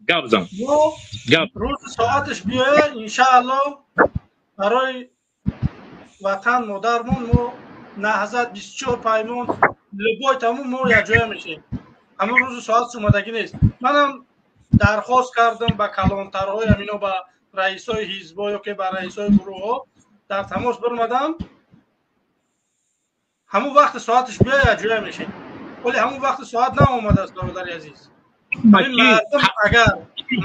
Гап зан. Гап. Рӯзи соаташ биёяд, иншааллоҳ, барои ватан модармон мо Наҳзат, 24, Паймон, любой тамом мо якҷоя мешем. Ҳамон рӯзу соат омадагӣ нест. Манам дархост кардам ба калонтарҳои ҳамино, ба раисои ҳизбо ё ки ба раисои гурӯҳҳо дар тамос биромадам. Ҳамон вақти соаташ биёяд, якҷоя мешем. Вале ҳамон вақти соат наомадааст, бародари азиз. Мардум агар,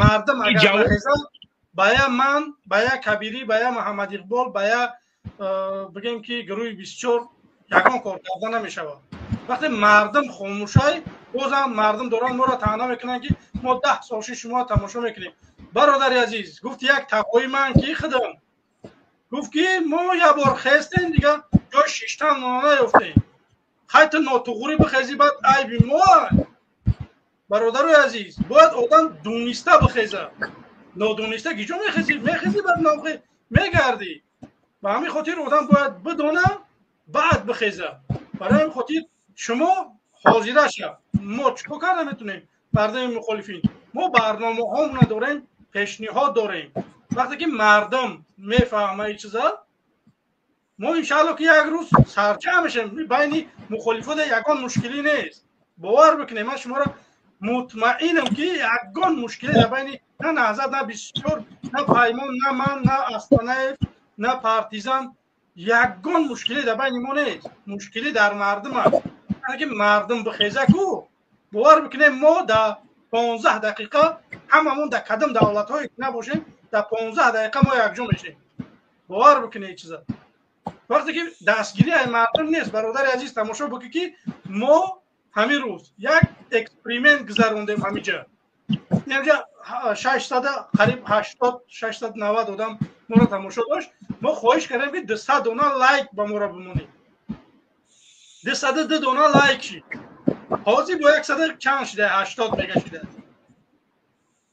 мардум агар нахезад, ба я ман, ба я Кабирӣ, ба я Муҳаммад Иқбол, ба я бигем ки гурӯҳи 24 ягон кор карда намешавад. Вақте мардум хомӯшай, бозам мардум доранд моро таъна мекунанд, ки мо 10 сол ши шумо тамошо мекунем. Бародари азиз, гуфт як тақои ман ки худам гуфт, ки мо як бор хестем, дига ҷои шиштан наёфтем. Хайта нотуғурӣ бихезӣ, баъд айби мо. Бародарои азиз, бояд одам дуниста бихеза. Нодониста гиҷо мехезӣ? Мехезӣ, баъд мегардӣ. Ба ҳамин хотир одам бояд бидона, баъд бихеза. Барои ҳамин хотир шумо ҳозира шав. Мо чӣ кор карда метонем? Мардуми мухолифин, мо барномаҳомона дорем, пешниҳод дорем. Вақте ки мардум мефаҳма ин чиза, мо иншаалло ки як рӯз сарча мешем. Байни мухолифода ягон мушкилӣ нест, бовар бикунем. Ман шуморо мутмаинам, ки ягон мушкилӣ дар байни на Наҳзат, на 24, на Паймон, на ман, на Астанаев, на Партизан ягон мушкилӣ дар байни мо нест. Мушкилӣ дар мардум аст. Ки мардум бихеза ку, бовар бикунем, мо дар 15 дақиқа ҳамамон дар кадом давлатҳое ки набошем, дар 15 дақиқа мо якҷо мешем. Бовар бикунед чиза. Вақте ки дастгирии ай мардум нест, бародари азиз, тамошо бикун, ки мо ҳамин рӯз як эксперимент гузарондем. Ҳамиҷа инҷа 600, қариб 80, 690 одам моро тамошо дошт. Мо хоҳиш кардем, ки 200 дона лайк ба моро бимонед. 202 дона лайк шид. Ҳозир бо яксада чанд шида, 80 мега шида.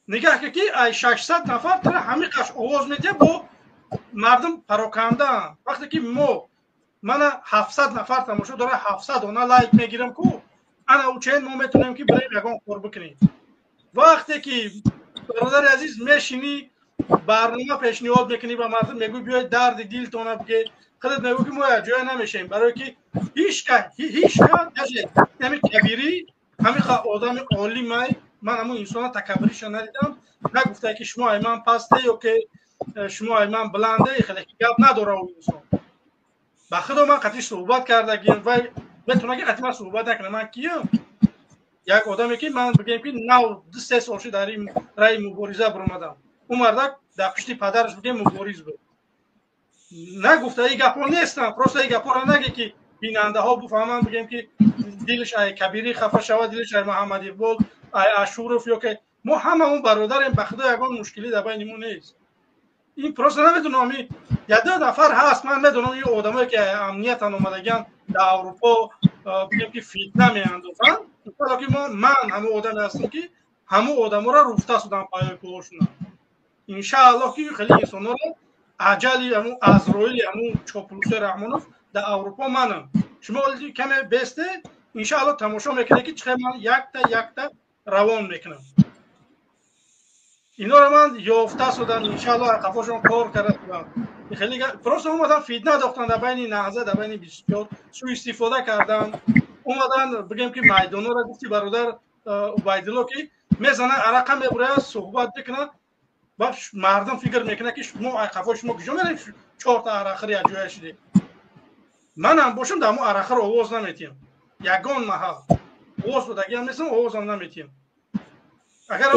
Нигаҳ ки, ки ай 600 нафар тара ҳамин қаш овоз медиҳад, бо мардум парокандаанд. Вақте ки мо мана 700 нафар тамошо дора, 700 дона лайк мегирам ку, ана учен мо метавонем, ки бирем ягон кор бикунем. Вақте ки, бародари азиз, мешинӣ, барнома пешниҳод мекунӣ ба мардум, мегӯй: «Биёед, дарди дилтона бигед», худат мегӯ, ки мо якҷоя намешем, барое ки ҳичка, ҳичка, даже ҳами Кабирӣ, ҳами одами олимай, ман ҳамун инсона такаббуриша надидам. Нагуфта, ки шумо ай ман пасте ё ки шумо ай ман баланде, хеле гап надора ӯ инсон. Ба худо, ман қатъи суҳбат кардагим, вай метавона, ки қатъи ман суҳбат накунам. Ман киям? Як одаме, ки ман бигем, ки нав 2-3 сол шуд дар ин раи мубориза биромадам. Ӯ мардак дар пушти падараш, бигем, мубориз буд. Нагуфта ин гапҳо нестам, просто ин гапҳоро наге, ки бинандаҳо бифаҳманд, бигем, ки дилаш ай Кабирӣ хафа шавад, дилаш ай Муҳаммад Иқбол, ай Ашуров ё ки. Мо ҳамамон бародарем. Ба худо, ягон мушкилӣ дар байни мо нест. Ин просто намедонам, яду нафар ҳаст, ман медонам, ин одамое ки амниятан омадагиан дар Аврупо, бигем, ки фитна меандозанд. Ки ман ҳамон одаме ҳастам, ки ҳамон одаморо руфта судам пайои пулошуна. Иншааллоҳ, ки хеле инсонҳоро аҷали ҳамун Азроили, ҳамун чоплуси Раҳмонов дар Аврупо манам. Шумо каме бесте, иншааллоҳ, тамошо мекунед, ки чихел ман якта якта равон мекунам инора. Ман ёфта судам, иншааллоҳ, қафошон кор карда судам. Хеле просто омадан, фитна дохтан дар байни Наҳза, дар байни 24, суистифода кардан омадан, бигем, ки майдонора. Гуфти бародар Убайдулло, ки мезана, арақа мебурая, суҳбат мекунад, ба мардум фикр мекунад, ки мо қафои шумо куҷо мерем, чорта арақхӯр якҷоя шудем. Манам бошам, дар мо арақхӯр овоз наметиҳам. Ягон маҳал овоз додагиам нестам, овозам наметиҳам. Агар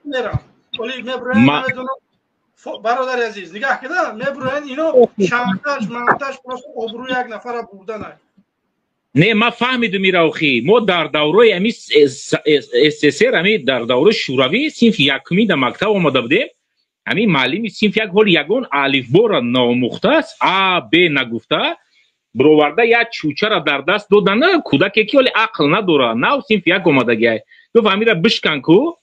мерам, оли мебуроям, намедонам. Бародари азиз, нигаҳ кида, мебуроянд ино, шантаж мантаж, просто обрӯи як нафара бурданай. Не, ман фаҳмидум ира. Охи, мо дар давраи ами СССР, ами дар давраи Шӯравӣ, синфи якумӣ дар мактаб омада будем. Ҳамин муаллими синфи як ҳоли ягон алифбора наомӯхтааст, а б нагуфта, бироварда як чӯчара дар даст додана кӯдаке, ки ҳоли ақл надора, нав синфи як омадагиай. Гуфт: «Ҳамира бишкан ку».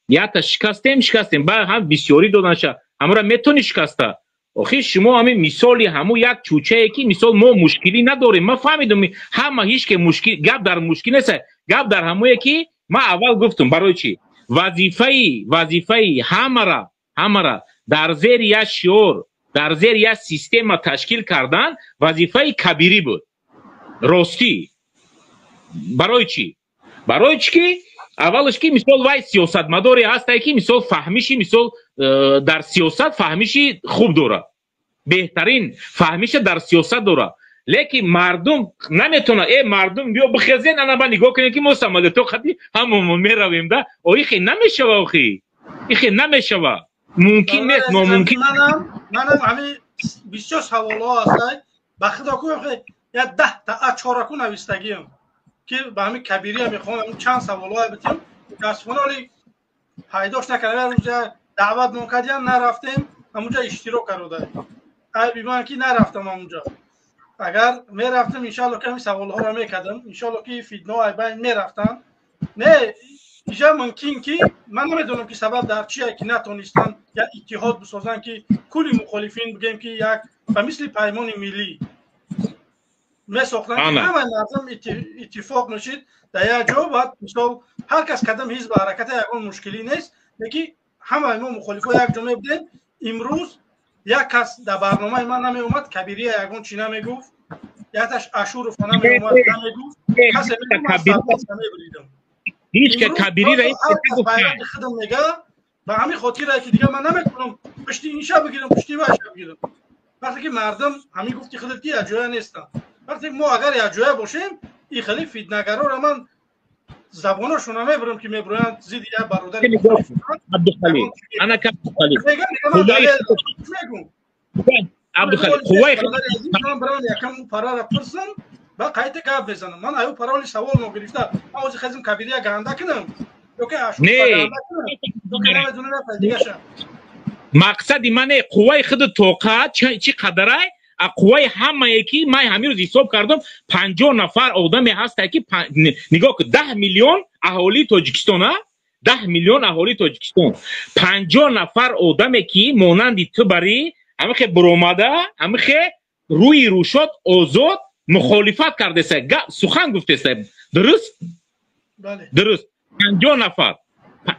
Якта шикастем, шикастем, баъд ҳам бисёрӣ доданша: «Ҳамора метавонӣ шикаста?» Охи, шумо ҳамин мисоли ҳамун як чӯчае, ки мисол мо мушкилӣ надорем. Ман фаҳмидум, ҳама ҳеч ке мушкил, гап дар мушкил нест, гап дар ҳамое, ки ман аввал гуфтум. Барои чӣ? Вазифаи ҳамара дар зери як шиор, дар зери як система ташкил кардан вазифаи Кабирӣ буд. Ростӣ, барои чӣ? Барои чӣ ки аввалаш ки, мисол, вай сиёсатмадоре ҳастае, ки, мисол, фаҳмиши, мисол, дар сиёсат фаҳмиши хуб дорад, беҳтарин фаҳмиша дар сиёсат дорад. Лекин мардум наметавонад: «Э, мардум, биё бихезен, ана ба нигоҳ кунем, ки мо самолёто қади ҳамамон меравем да». О, ихе намешава, охи, ихе намешава, мумкин нест, номумкин. Манам ҳамин бисёр саволҳо ҳастай. Ба худо ку, я 10 та ачораку навистагиам, ки ба ҳамин Кабирия мехоҳам чанд саволҳое битем. Мутаассифона, оли пайдош накардам. Рӯза даъват мон кардиям, нарафтем, ҳамунҷа иштирок карда. Айби ман, ки нарафтам ҳамунҷа. Агар мерафтам, иншалло, ки ҳамин саволҳоро мекардам, иншалло, ки фитнаҳо ай байн мерафтанд. Не, иҷа мумкин ки ман намедонам, ки сабаб дар чие, ки натонистанд як иттиҳод бисозанд, ки кулли мухолифин, бигем, ки як ба мисли Паймони Миллӣ месохтанд, ки ҳамаи мардум иттифоқ мешид дар як ҷо. Баъд, мисол, ҳар кас кадам ҳизба ҳараката, ягон мушкилӣ нест, леки ҳамаи мо мухолифо як ҷо мебудем. Имрӯз як кас дар барномаи ман намеомад, Кабирия ягон чӣ намегуфт, якташ Ашуров намеомад, намегуфт, касе мебуридам. Ҳеҷ ка Кабирира худам мега. Ба ҳамин хотире, ки дигар ман наметавонам пушти инша бигирам, пушти вайша бигирам, вақте ки мардум ҳамин гуфти худат, ки якҷоя нестанд. Вақте мо агар якҷоя бошем, ин хеле фитнагароро ман забоношона мебурам, ки мебуроянд зидди як бародари. Абдухалил, ана Абдухалил, Абдухалил, қувваи Ман якам парара пурсам, ба қайта гап мезанам. Ман аю пароли савол ногирифта, ман ҳозир хезим Кабирия ганда кунам ёки Не, мақсади мане қувваи худу тоқат чӣ қадарай, а қувваи ҳамае, ки ман ҳамин рӯз ҳисоб кардам, 50 нафар одаме ҳастае, ки нигоҳ кун, 10 миллион аҳолии Тоҷикистон, а 10 миллион аҳолии Тоҷикистон, 50 нафар одаме, ки монанди ту барӣ ҳамихе буромада, ҳамихе рӯи рӯшод озод мухолифат кардеса, сухан гуфтеса. Дуруст, дуруст. 50 нафар,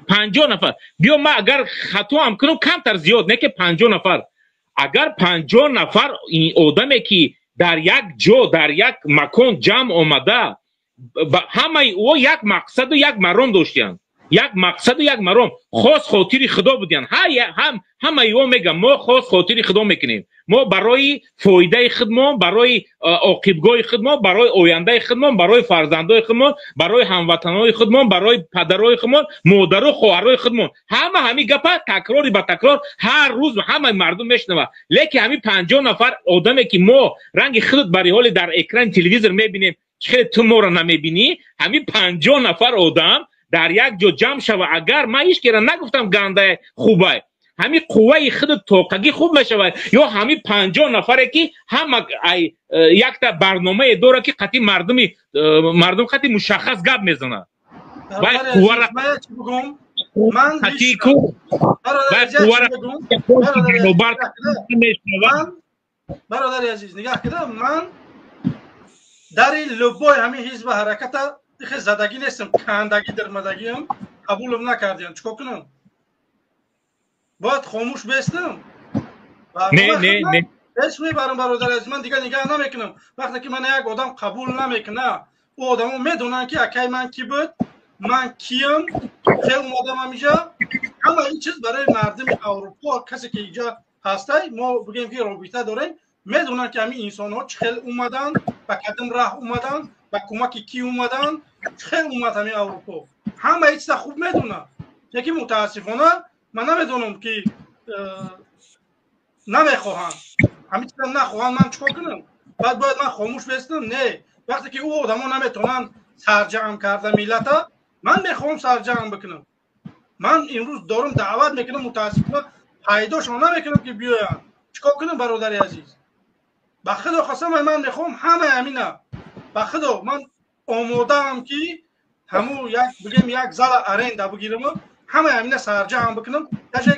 50 нафар. Биё, ман агар хатоам кунам, камтар зиёд, не ки 50 нафар. Агар 50 нафар одаме, ки дар як ҷо, дар як макон ҷамъ омада, ҳамаи ӯ як мақсаду як маром доштиянд, як мақсаду як маром, хос хотири Худо будиянд. Ҳамаи ӯ мегӯям, мо хос хотири Худо мекунем, мо барои фоидаи худмон, барои оқибгоҳи худмон, барои ояндаи худмон, барои фарзандои худмон, барои ҳамватанои худмон, барои падарои худмон, модару хоҳарои худмон. Ҳама ҳамин гапа такрори ба такрор ҳар рӯз ҳамаи мардум мешунавад. Лекин ҳамин 50 нафар одаме, ки мо ранги худат бари ҳоли дар экрани телевизор мебинем, хеле ту моро намебинӣ, ҳамин 50 нафар одам дар як ҷо ҷамъ шава, агар ман ҳеҷ кера нагуфтам гандае, хубай, ҳамин қувваи худу тоқагӣ хуб мешавад, ё ҳамин 50 нафаре, ки ҳама якта барномае дорад, ки қати мардуми мардум қати мушаххас гап мезанад, вай қуввара қати ку вай қуввара баробар мешавад. Бародари азиз, нигаҳ кида, ман дари любой ҳамин ҳизба ҳараката ихе задагӣ нестам, кандагӣ дармадагиам, қабулам накардиям. Чикор кунам? Бояд хомӯш бестам? Не, не, не. Ҳеч мебарам, бародари азиз, ман дигар нигаҳ намекунам. Вақте ки мана як одам қабул намекуна, ӯ одамо медонанд, ки акай ман кӣ буд, ман киям, хел омадам ҳамиҷа. Ҳама ин чиз барои мардуми Аврупо, касе ки инҷа ҳастай, мо бигем, ки робита дорем, медонанд, ки ҳамин инсонҳо чӣ хел омаданд, ба кадом раҳ омаданд, ба кӯмаки кӣ омаданд, чӣ хел омад ҳамин Аврупо. Ҳама ин чиза хуб медонанд, лекин мутаассифона ман намедонам, ки намехоҳанд, ҳамин чиза нахоҳанд. Ман чикор кунам? Баъд бояд ман хомӯш бестам? Не, вақте ки ӯ одамо наметавонанд сарҷамъ карда миллата, ман мехоҳам сарҷамъ бикунам. Ман имрӯз дорум даъват мекунам, мутаассифона пайдошон намекунам, ки биёянд. Чикор кунам, бародари азиз? Ба Худо қасам, ман мехоҳам ҳамаи ҳамина. Ба Худо, ман омодаам, ки ҳаму як, бигем, як зала аренда бигираму ҳамаи ҳамина сарҷамъ бикунам, даже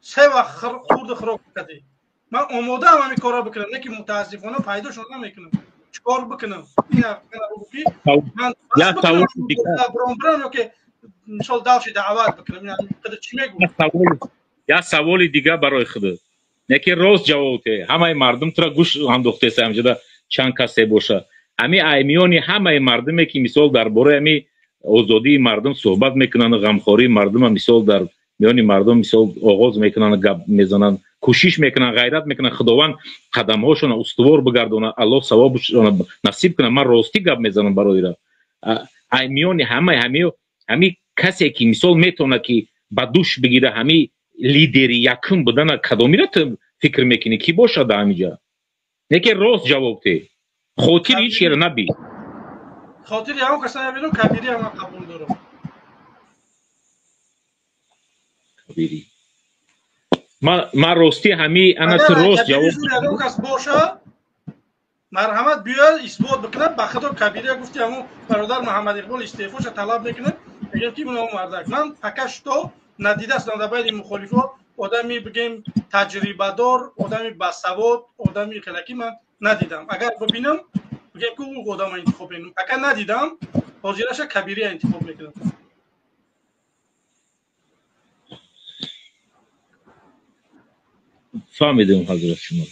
се вақт хурду хӯрок кардӣ. Ман омодаам ҳамин корро бикунам, лекин мутаассифона пайдошон намекунам. Чикор бикунам? Ки ман биром, бирам ё ки Мисол дальше даъват бикунам. Ин чӣ мегӯ? Я саволи дига барои худат. Неки рост ҷавоб те. Ҳамаи мардум тура гӯш андохтеса, ҳамҷода чанд касе боша. Ҳами аймиёни ҳамаи мардуме ки мисол дар бораи ҳами озодии мардум суҳбат мекунанд, ғамхории мардума мисол дар миёни мардум мисол оғоз мекунанд, гап мезананд, кӯшиш мекунанд, ғайрат мекунанд, Худованд қадамҳошонро устувор бигардонад, Аллоҳ савобшонро насиб кунад. Ман ростӣ гап мезанам барои аймиёни ҳамаи ҳами касе ки мисол метавонад ки ба дӯш бигира ҳами лидери якум будана, кадомиро ту фикр мекунӣ, ки бошад дар ҳамиҷа? Неки рост ҷавоб те, хотири ҳеҷ чиро набӣ. Хотири ҳамон каса набинам, Кабири ҳам ман қабул дорам. Кабири. Ман ростӣ ҳами ана ту рост ҷавоб. Ягон кас боша, марҳамат биёяд, исбот бикунад. Ба худо, Кабирия гуфти ҳамон бародар Муҳаммад Иқбол истеъфоша талаб мекунад, мегӯям ки ино мардак. Ман пока что надидастам дар байни мухолифо одами бигем таҷрибадор, одами басавод, одами хелаки ман надидам. Агар бибинам, бигем ки ӯ одама интихоб мекунам. Пока надидам, ҳозираша Кабирия интихоб мекунам. Фаҳмидем, ҳазрат, шумо.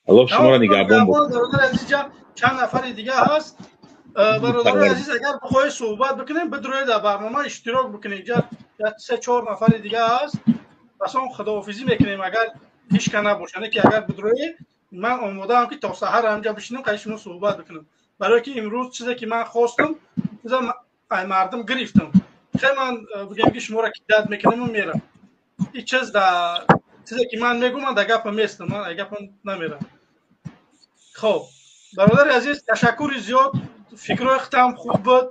Аллоҳ шуморо нигаҳбон бошад. Бародари азиз, чанд нафари дига ҳаст. Бародари азиз, агар бихоҳед суҳбат бикунем, бидроед, дар барнома иштирок бикунед. Инҷа 3-4 нафари дига ҳаст. Пас он худоҳофизӣ мекунем, агар ҳеҷ ка набошад. Не ки агар бидроед, ман омодаам ки то саҳар ҳамҷа бишинам, қай шумо суҳбат бикунам. Барои ки имрӯз чизе ки ман хостам, чиза ай мардум гирифтам. Хеле ман бигем ки шуморо кидат мекунам ва мерам. Ин чиз дар чизе ки ман мегӯм, ман дар гапам местам, ман ай гапам намерам. Хоб, бародари азиз, ташаккури зиёд, фикрҳои худам хуб буд.